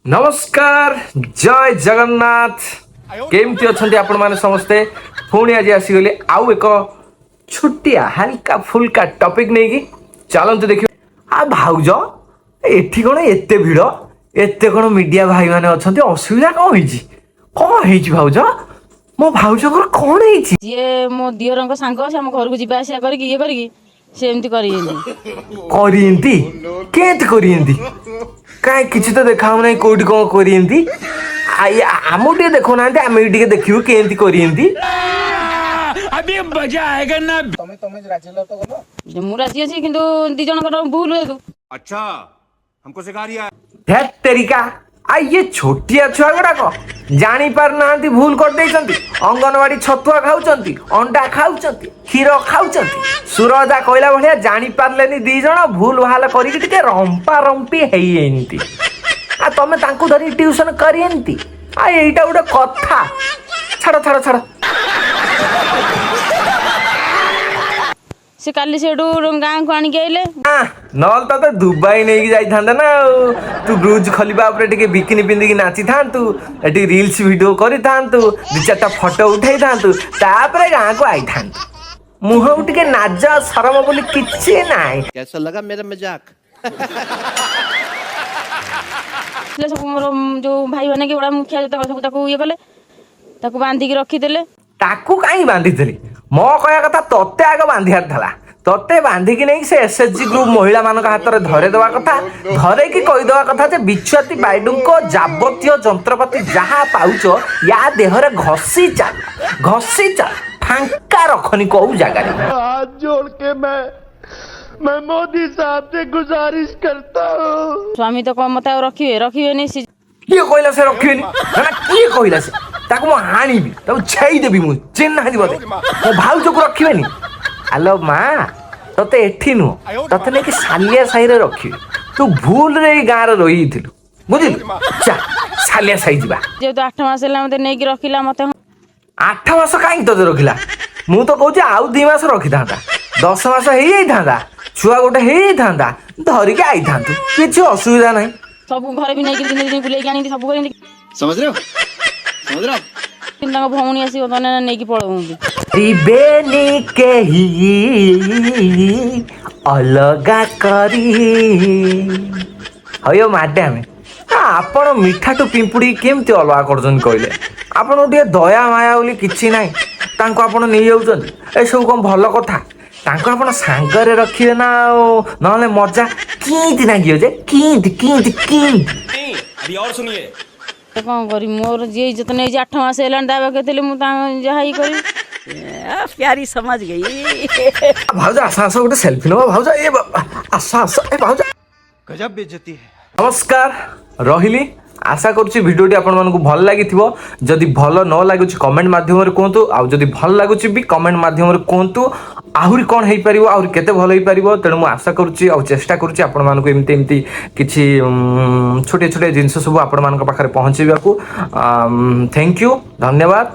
ନମସ୍କାର, ଜୟ ଜଗନ୍ନାଥ। କେମିତି ଅଛନ୍ତି ଆପଣମାନେ ସମସ୍ତେ? ପୁଣି ଆଜି ଆସିଗଲି ଆଉ ଏକ ଛୋଟିଆ ହାଲକା ଫୁଲକା ଟପିକ୍ ନେଇକି। ଚାଲନ୍ତୁ ଦେଖିବା। ଆଉ ଭାଉଜ, ଏଠି କ'ଣ ଏତେ ଭିଡ଼, ଏତେ କ'ଣ ମିଡ଼ିଆ ଭାଇମାନେ ଅଛନ୍ତି? ଅସୁବିଧା କ'ଣ ହେଇଛି? କ'ଣ ହେଇଛି ଭାଉଜ? ମୋ ଭାଉଜଙ୍କର କ'ଣ ହେଇଛି? ଯିଏ ମୋ ଦିଅରଙ୍କ ସାଙ୍ଗ, ସେ ଆମ ଘରକୁ ଯିବା ଆସିବା କରିକି ଇଏ କରିକି ସେ ଏମିତି କରିଛନ୍ତି। କରିଏନ୍ତି? କେମିତି କରିଏନ୍ତି? କାଇଁ, କିଛି ତ ଦେଖାହଉନାହିଁ କୋଉଠି କ'ଣ କରିଏନ୍ତି। ଆମକୁ ଟିକେ ଦେଖଉନାହାନ୍ତି, ଆମେ ବି ଟିକେ ଦେଖିବୁ କେମିତି କରିଏନ୍ତି। ତମେ ରାଜି ହେଲ ତ ଗଲ। ଯେ ମୁଁ ରାଜି ଅଛି, କିନ୍ତୁ ଦି ଜଣଙ୍କର ଭୁଲ ହେତୁ। अच्छा, हमको सिखा रिया है। ଧେତ୍ ତେରିକା, ଆ ଇଏ ଛୋଟିଆ ଛୁଆ ଗୁଡାକ ଜାଣି ପାରୁନାହାନ୍ତି, ଭୁଲ କରିଦେଇଛନ୍ତି। ଅଙ୍ଗନବାଡି ଛତୁଆ ଖାଉଛନ୍ତି, ଅଣ୍ଡା ଖାଉଛନ୍ତି, କ୍ଷୀର ଖାଉଛନ୍ତି। ସୁରଜା କହିଲା ଭଳିଆ ଜାଣି ପାରିଲେନି, ଦି ଜଣ ଭୁଲ ଭାଲ କରିକି ଟିକେ ରମ୍ପା ରମ୍ପି ହେଇଏନ୍ତି। ଆଉ ତମେ ତାଙ୍କୁ ଧରି ଟ୍ୟୁସନ କରିଏନ୍ତି? ଆଉ ଏଇଟା ଗୋଟେ କଥା? ଛାଡ଼ ଛାଡ଼ ଛାଡ଼। ସେ କାଲି ସେଇଠୁ ଗାଁକୁ ଆଣିକି ଆଇଲେ। ଆଃ, ନହେଲେ ତତେ ଦୁବାଇ ନେଇକି ଯାଇଥାନ୍ତା ନା। ଆଉ ତୁ ବ୍ରୁଜ ଖଲିଫା ଉପରେ ଟିକେ ବିକିନି ପିନ୍ଧିକି ନାଚିଥାନ୍ତୁ, ଏଠି ରିଲ୍ସ ଭିଡିଓ କରିଥାନ୍ତୁ, ଦି ଚାରିଟା ଫଟୋ ଉଠେଇଥାନ୍ତୁ, ତାପରେ ଗାଁକୁ ଆଇଥାନ୍ତୁ। ମୁହଁକୁ ଟିକେ ନାଜ ସରମ ବୋଲି କିଛି ନାହିଁ। कैसा लगा मेरा मजाक? ଥିଲେ ସବୁ ମୋର ଯୋଉ ଭାଇମାନେ କି ବଡ ମୁଖିଆ ଯେତେକ ସବୁ ତାକୁ ଇଏ କଲେ, ତାକୁ ବାନ୍ଧିକି ରଖିଦେଲେ। ତାକୁ କାହିଁ ବାନ୍ଧିଥିଲି? ମୋ କହିବା କଥା, ତତେ ଆଗ ବାନ୍ଧିବାର ଥିଲା। ତତେ ବାନ୍ଧିକି ନେଇକି ସେ ଏସ୍ ଏଚ୍ ଜି ଗ୍ରୁପ ମହିଳାମାନଙ୍କ ହାତରେ ଧରେଇଦେବା କଥା, ଧରେଇକି କହିଦେବା କଥା ଯେ ବିଛୁଆତି ବାଇଡୁଙ୍କ ଯାବତୀୟ ଯନ୍ତ୍ରପାତି ଯାହା ପାଉଛ ୟା ଦେହରେ ଘଷି ଚାଲ, ଘଷି ଚାଲ, ଫାଙ୍କା ରଖନି କୋଉ ଜାଗାରେ। हाथ जोड़ के मैं मोदी साहब से गुजारिश करता हूँ। ସ୍ୱାମୀ ତ କଣ ମତେ ଆଉ ରଖିବେ? ରଖିବେନି ସେ। କିଏ କହିଲା ସେ ରଖିବେନି? ନା ନା, କିଏ କହିଲା ସେ? ତାକୁ ମୁଁ ହାଣିବି, ତାକୁ ଛେଇଦେବି। ମୁଁ ଚିହ୍ନାହାନ୍ତି ବୋଧେ? ମୋ ଭାଉଜକୁ ରଖିବେନି? ଆଲୋ ମା, ତତେ ଏଠି ନୁହଁ, ତତେ ନେଇକି ସାଲିଆ ସାହିରେ ରଖିବି। ତୁ ଭୁଲରେ ଏଇ ଗାଁରେ ରହିଯାଇଥିଲୁ, ବୁଝିଲୁ? ଚା ସାଲିଆ ସାହି ଯିବା। ଯେହେତୁ 8 ମାସ ହେଲା ମତେ ନେଇକି ରଖିଲା ମତେ। 8 ମାସ କାହିଁକି ତତେ ରଖିଲା? ମୁଁ ତ କହୁଛି ଆଉ 2 ମାସ ରଖିଥାନ୍ତା, 10 ମାସ ହେଇଯାଇଥାନ୍ତା, ଛୁଆ ଗୋଟେ ହେଇଯାଇଥାନ୍ତା, ଧରିକି ଆଇଥାନ୍ତୁ, କିଛି ଅସୁବିଧା ନାହିଁ। ସବୁ ଘରେ ବି ନେଇକି ଦିନେ ଦିନେ ବୁଲେଇକି ଆଣିକି ସବୁ କରିକି। समझ रहे हो? समझ रहे हो आप? କିନ୍ତୁ ତାଙ୍କ ଭଉଣୀ ଆସିବ ତ ନେଇକି ପଳଉଛନ୍ତି। ରିବେନି କେହି ଅଲଗା କରି। ହଇଓ ମ୍ୟାଡାମ, ଆପଣ ମିଠାଠୁ ପିମ୍ପୁଡ଼ି କେମିତି ଅଲଗା କରୁଛନ୍ତି କହିଲେ? ଆପଣଙ୍କୁ ଟିକେ ଦୟା ମାୟା ବୋଲି କିଛି ନାହିଁ? ତାଙ୍କୁ ଆପଣ ନେଇଯାଉଛନ୍ତି, ଏସବୁ କ'ଣ ଭଲ କଥା? ତାଙ୍କୁ ଆପଣ ସାଙ୍ଗରେ ରଖିବେ ନା ଆଉ, ନହେଲେ ମଜା କିନ୍ତି ନାଗିବ ଯେ, କିନ୍ତି କିନ୍ତି କିନ୍ତି। नहीं, अभी और सुनिए। କଣ କରିବି? ମୋର ଯିଏ ଇଜ୍ଜତ ନେଇଛି, 8 ମାସ ହେଲାଣି ତା ପାଖରେ ଥିଲି, ମୁଁ ତାଙ୍କ ଯାହା ଇଏ କରିବି। प्यारी समझ गई। ଭାଉଜ, ଆସ ଆସ, ଗୋଟେ ସେଲ୍ଫି ନେବା। ଭାଉଜ, ଏ ବାବା, ଆସ ଆସ, ଏ ଭାଉଜ। गजब बेइज्जती है। ନମସ୍କାର, ରହିଲି। ଆଶା କରୁଛି ଭିଡ଼ିଓଟି ଆପଣମାନଙ୍କୁ ଭଲ ଲାଗିଥିବ। ଯଦି ଭଲ ନ ଲାଗୁଛି, କମେଣ୍ଟ ମାଧ୍ୟମରେ କୁହନ୍ତୁ, ଆଉ ଯଦି ଭଲ ଲାଗୁଛି ବି କମେଣ୍ଟ ମାଧ୍ୟମରେ କୁହନ୍ତୁ ଆହୁରି କ'ଣ ହେଇପାରିବ, ଆହୁରି କେତେ ଭଲ ହେଇପାରିବ। ତେଣୁ ମୁଁ ଆଶା କରୁଛି ଆଉ ଚେଷ୍ଟା କରୁଛି ଆପଣମାନଙ୍କୁ ଏମିତି ଏମିତି କିଛି ଛୋଟିଆ ଛୋଟିଆ ଜିନିଷ ସବୁ ଆପଣମାନଙ୍କ ପାଖରେ ପହଞ୍ଚେଇବାକୁ। Thank you, ଧନ୍ୟବାଦ।